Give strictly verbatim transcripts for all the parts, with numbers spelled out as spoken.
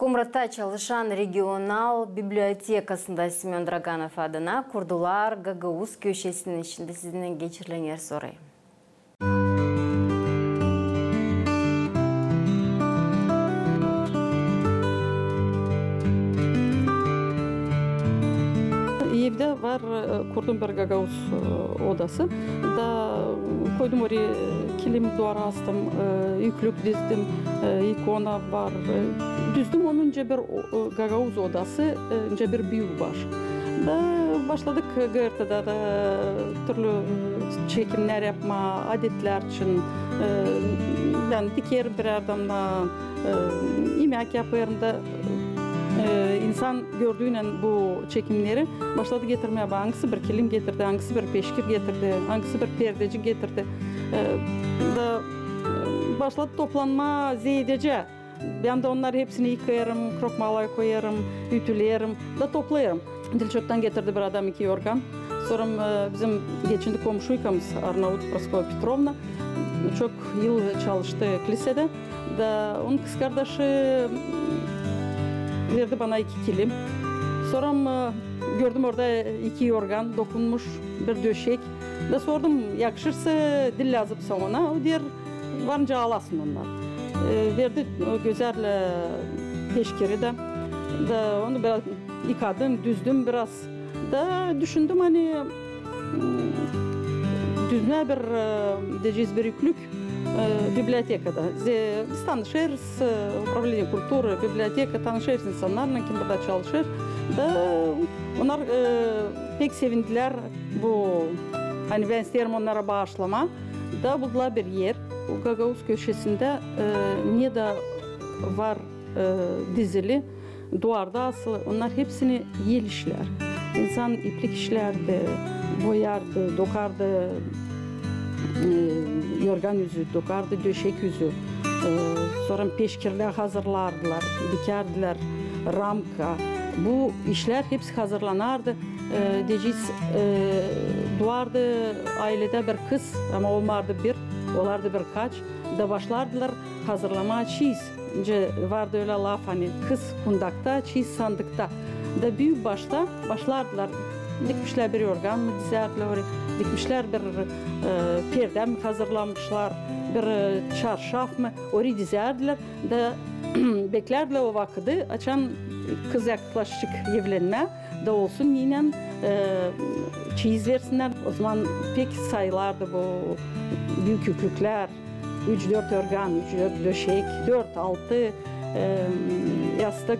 Komratta çalışan regional bibliotekasında Semön Draganov adına kurdular gagauz köşesini. Şindi sizinnän geçirelim orayı. Evdä var, e, kurdum bir gagauz, e, odası. Da koydum oraya, e, kilim duvara astım, e, üklük dizdim, e, ikona var. E, düzdüm onunca bir o-, o gagauz odası, e, nicä bir büük baş. Da başladık gırtıda da türlü, e, çekimnär yapmaa, adetlär için, e, bän dikerim bir adamda, e, imäk yapêrım da, e, insan gördüynän bu çekimneri başladı getirmää, angısı bir kilim getirdi, angısı bir peşkir getirdi, angısı bir perdecik getirdi. E, da, e, başladı toplanmaa zeedecä. Bän dä onnarı hepsini yıkêêrım, krokmalaya koyêrım, ütüleerim da toplêêrım. Dilçottan getirdi bir adam iki yorgan. Sora, e, bizim geçindi komşuykamız Arnaut Proskova Petrovna. Çok yıl çalıştı klisedä. Da onun kızkardaşı, m, verdi bana iki kilim. Sora, e, gördüm orada iki yorgan dokunmuş, bir döşek. Da sordum, yakışırsa, diil lääzımsa ona. O deer, var nicä alasın onnarı. E, verdi o gözäl, e, peşkiri dä. Da onu biraz yıkadım, düzdüm biraz. Da düşündüm, ani, m, düzmää bir, e, deyecez, bir üklük, e, bibliotekada. Ze-, biz tanışêrız, e, управление культуры, biblioteka, tanışêrız insannarlan, kim burada çalışêr. Da onnar, e, pek sevindilär bu, ani bän isteerim onnara baaşlamaa. Da buldular bir er, o gagauz köşesindä, e, ne dä var, e, dizili, duvarda asılı, onnar hepsini el işlär. İnsan iplik işlärdi, boyardı, dokardı, e, yorgan üzü, dokardı döşek üzü. E, sora peşkirlär hazırlardılar, dikärdilär, ramka. Bu işlär hepsi hazırlanardı. E, deyecez, e, duvardı ailedä bir kız, ama olmardı bir, olardı birkaç, da başlardılar hazırlamaa çiiz. Nicä vardı ölä laf, ani kız kundakta, çiiz sandıkta. Da büük başta başlardılar. Dikmişlär bir yorgan mı dizärdilär orayı, dikmişlär bir, e, perdä mi hazırlamışlar, bir, e, çarşaf mı, orayı dizärdilär. Da beklärdilär o vakıdı, açan kız yaklaşacek evlenmää, da olsun neynän, e, çiiz versinnär. Ozaman pek sayılardı bu büük üklüklär. Üç-dört yorgan, üç-dört döşek, dört-altı, e, yastık,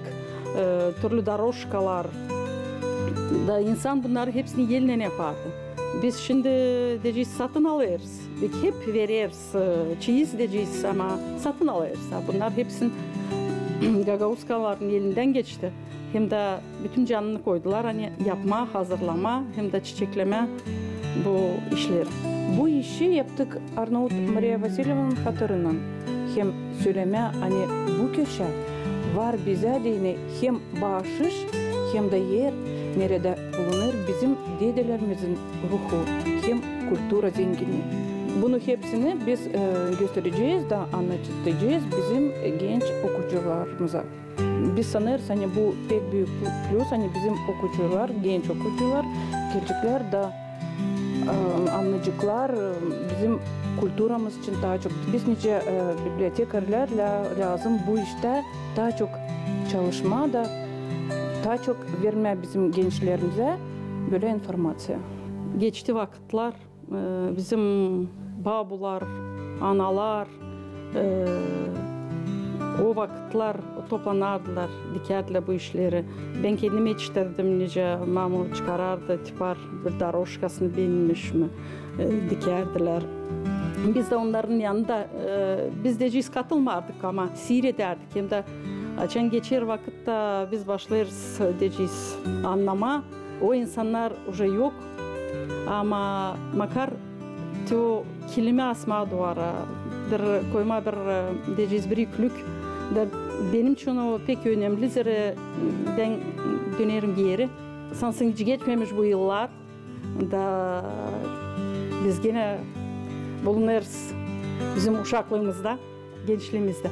e, türlü dorožkalar. Da insan bunnarı hepsini elnän yapardı. Biz şindi, deyecez, satın alêrız. Biz hep vereriz, e, çiiz, deyecez, ama satın alêrız. Ha, bunnar hepsin gagauzkaların elindän geçti. Hem dä bütün canını koydular, ani yapmaa, hazırlamaa hem dä çiçeklemää bu işleri. Bu işi yaptık Arnaut Mariya Vasilyevnanın hatırından. Hem sölemää, ani bu köşä var bizä deyni hem baaşış, hem dä er, neredä bulunêr bizim dedelerimizin ruhu hem kultura zenginniyi. Bunu hepsini biz, e, gösterecez da annadacez bizim genç okuyucularımıza. Biz sanêrız, ani bu pek büük plüs, ani bizim okuyucular, genç okuyucular geleceklär da, e, annayaceklar, e, bizim kulturamız için taa çok. Biz nicä, e, bibliotekarlar lä-, lääzım bu iştä taa çok çalışmaa da taa çok vermää bizim gençlerimizä bölä informaţiya. Geçti vakıtlar. E, bizim babular, analar, e, o vakıtlar toplanardılar, dikärdilär bu işleri. Bän kendim etiştirdim, nicä mamu çıkarardı tipar bir dorožkasını, benim işimi, e, dikärdilär. Biz dä onnarın yanında, e, biz deyecez katılmardık, ama siiredärdik. Hem dä açan geçer vakıt da biz başlêêrız, deyecez, annamaa. O insannar uje yok, ama makar te o kilimi asmaa duvara, bir koymaa bir, e, deyecez, bir üklük. Da benim için o pek önemli, zerä bän dönerim geeri. Sansın hiç geçmemiş bu yıllar, da biz genä bulunêrız bizim uşaklıımızda, gençliimizdä.